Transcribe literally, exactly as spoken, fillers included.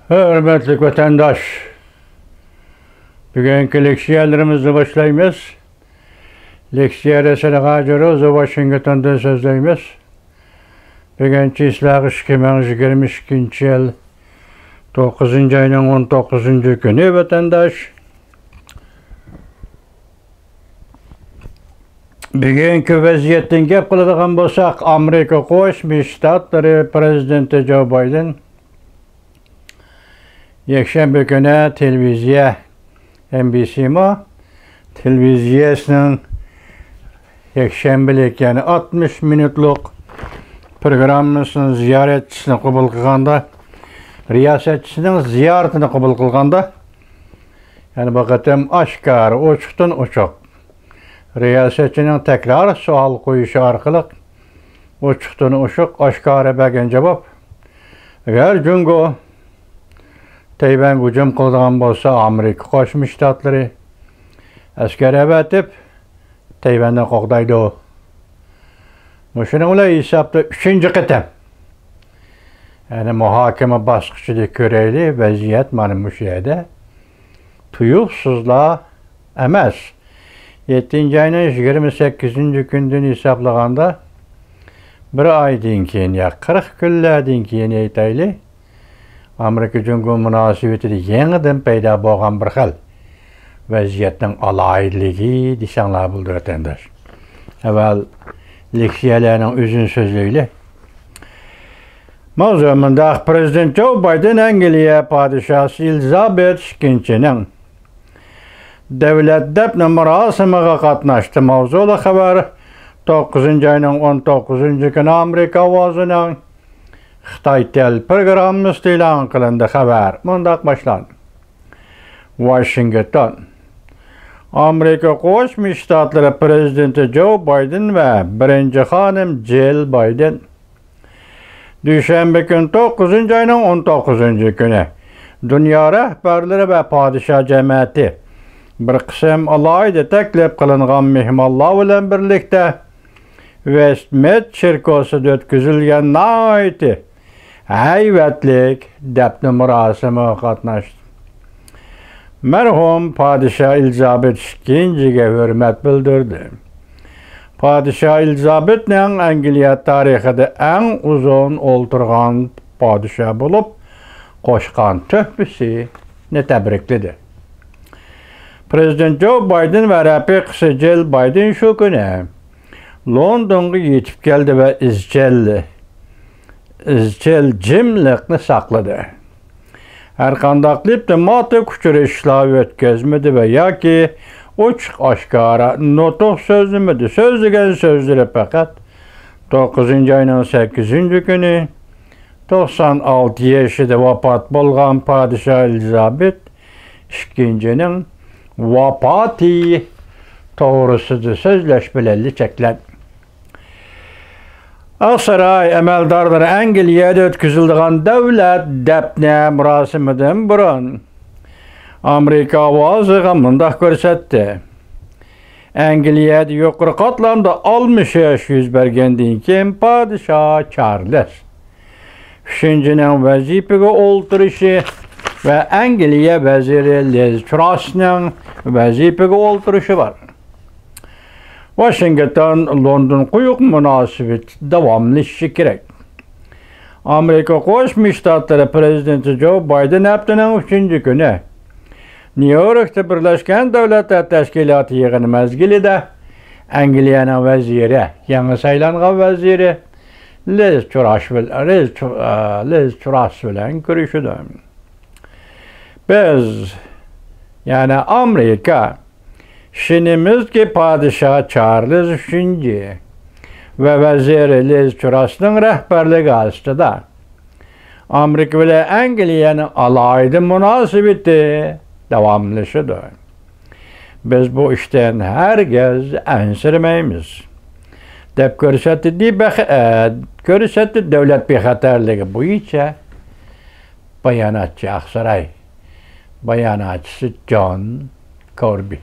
ھۆرمەتلىك ۋەتەنداش، بۈگۈنكى لېكسىيەلىرىمىزنى باشلايمىز. لېكسىيە رەسىلى ھاجىروزا، ۋاشىنگتوندىن سۆزلەيمىز. بۈگۈن چىسلاغ ئىككى مىڭ يىگىرمە ئىككىنچى يىل، توققۇزىنچى ئاينىڭ ئون توققۇزىنچى كۈنى، ۋەتەنداش. بۈگۈنكى ۋەزىيەتتىن گەپ قىلىدىغان بولساق، ئامېرىكا قوشما شتاتلىرى پىرېزىدېنتى جو بايدېن يەكشەنبە كۈنى تېلېۋىزىيە، ئېن بى سىمۇ، تېلېۋىزىيەسىنىڭ يەكشەنبىلىك، يەنى ئاتمىش مىنۇتلۇق پروگراممىسىنىڭ زىيارەتچىسىنى قوبۇل قىلغاندا، رىياسەتچىسىنىڭ زىيارىتىنى قوبۇل قىلغاندا، يەنى بۇ قېتىم ئاشكارا، ئوچۇقتىن ئوچۇق، رىياسەتچىنىڭ تەكرار سوئال قويۇشى ئارقىلىق ئوچۇقتىن ئوچۇق، ئاشكارا بەرگەن جاۋاب، ئەگەر جۇڭگو تەيۋەنگە ھۇجۇم قىلىدىغان بولسا، ئامېرىكا قوشما شتاتلىرى ئەسكەر ئەۋەتىپ، تەيۋەننى قوغدايدۇ. مۇشۇنىڭ بىلەن ھېسابتا ئۈچىنچى قېتىم، يەنى مۇھاكىمە باسقۇچىدا كۆرەيلى، ۋەزىيەت مانا مۇشۇ يەردە. تۇيۇقسىزلا ئەمەس، يەتتىنچى ئاينىڭ يىگىرمە سەككىزىنچى كۈنىدىن ھېسابلىغاندا، بىر ئايدىن كېيىن يا قىرىق كۈنلەردىن كېيىن ئېيتايلى، ئامېرىكا جۇڭگو مۇناسىۋىتىدە يېڭىدىن پەيدا بولغان بىر خىل ۋەزىيەتنىڭ ئالاھىدىلىكى دېسەڭلار بولىدۇ، ۋەتەنداش. ئەۋۋەل لېكسىيەلەرنىڭ ئۆزىنى سۆزلەيلى. ماۋزۇ مۇنداق: پىرېزىدېنت جو بايدېن ئەنگلىيە پادىشاھى ئېلىزابېت ئىككىنچىنىڭ دۆلەت دەپنە مۇراسىمىغا قاتناشتى. ماۋزۇلۇق خەۋەر، توققۇزىنچى ئاينىڭ ئون توققۇزىنچى كۈنى ئامېرىكا ئاۋازىنىڭ خىتاي تېلېپروگراممىسىدا ئېلان قىلىندى. خەۋەر مۇنداق باشلاندى. ۋاشىنگتون. ئامېرىكا قوشما شتاتلىرى پىرېزىدېنتى جو بايدېن ۋە بىرىنچى خانىم جىل بايدېن دۈشەنبە كۈنى، توققۇزىنچى ئاينىڭ ئون توققۇزىنچى كۈنى، دۇنيا رەھبەرلىرى ۋە پادىشاھ جەمەتى بىر قىسىم ئالاھىدە تەكلىپ قىلىنغان مېھمانلار بىلەن بىرلىكتە ۋېستمىنستېر چېركوسىدا ئۆتكۈزۈلگەن ناھايىتى ھەيۋەتلىك دەپنە مۇراسىمىغا قاتناشتى. مەرھۇم پادىشاھ ئېلىزابېت ئىككىنچىگە ھۆرمەت بىلدۈردى. پادىشاھ ئېلىزابېتنىڭ ئەنگلىيە تارىخىدا ئەڭ ئۇزۇن ئولتۇرغان پادىشاھ بولۇپ قوشقان تۆھپىسىنى تەبرىكلىدى. پىرېزىدېنت جو بايدېن ۋە رەپىقىسى جىل بايدېن شۇ كۈنى لوندونغا يېتىپ كەلدى ۋە ئىزچىل، ئىزچىل جىملىقنى ساقلىدى. ھەرقانداق دىپلوماتىك ئۇچرىشىشلار ئۆتكۈزمىدى ۋە ياكى ئوچۇق-ئاشكارا نۇتۇق سۆزلىمىدى. سۆزلىگەن سۆزلىرى پەقەت توققۇزىنچى ئاينىڭ سەككىزىنچى كۈنى توقسان ئالتە يېشىدا ۋاپات بولغان پادىشاھ ئېلىزابېت ئىككىنچىنىڭ ۋاپاتى توغرىسىدا سۆزلەش بىلەنلا چەكلەندى. ئاقساراي ئەمەلدارلىرى ئەنگلىيەدە ئۆتكۈزۈلىدىغان دۆلەت دەپنە مۇراسىمىدىن بۇرۇن ئامېرىكا ئاۋازىغا مۇنداق كۆرسەتتى: ئەنگلىيەدە يۇقىرى قاتلامدا ئالمىشىش يۈز بەرگەندىن كېيىن، پادىشاھ چارلىز ئۈچىنچىنىڭ ۋەزىپىگە ئولتۇرۇشى ۋە ئەنگلىيە ۋەزىرى لىز تراسنىڭ ۋەزىپىگە ئولتۇرۇشى بار. ۋاشىنگتون، لوندون قويۇق مۇناسىۋىتى داۋاملىشىشى كېرەك. ئامېرىكا قوشما شتاتلىرى پىرېزىدېنتى جو بايدېن ھەپتىنىڭ ئۈچىنچى كۈنى نيۇ يوركتا بىرلەشكەن دۆلەتلەر تەشكىلاتى يىغىنى مەزگىلىدە ئەنگلىيەنىڭ ۋەزىرى، يېڭى سايلانغان ۋەزىرى لىز تراس بىل-، لىز تر-، لىز تراس بىلەن كۆرۈشىدۇ. بىز، يەنى ئامېرىكا، ئىشىنىمىزكى، پادىشاھ چارلىز ئۈچىنچى ۋە ۋەزىر لىز تراسنىڭ رەھبەرلىكى ئاستىدا ئامېرىكا بىلەن ئەنگلىيەنىڭ ئالاھىدە مۇناسىۋىتى داۋاملىشىدۇ. بىز بۇ ئىشتىن ھەرگىز ئەنسىرىمەيمىز، دەپ كۆرسەتتى، بىخ-، ئە، كۆرسەتتى دۆلەت بىخەتەرلىكى بويىچە باياناتچى، ئاقساراي باياناتچىسى جون كوربى.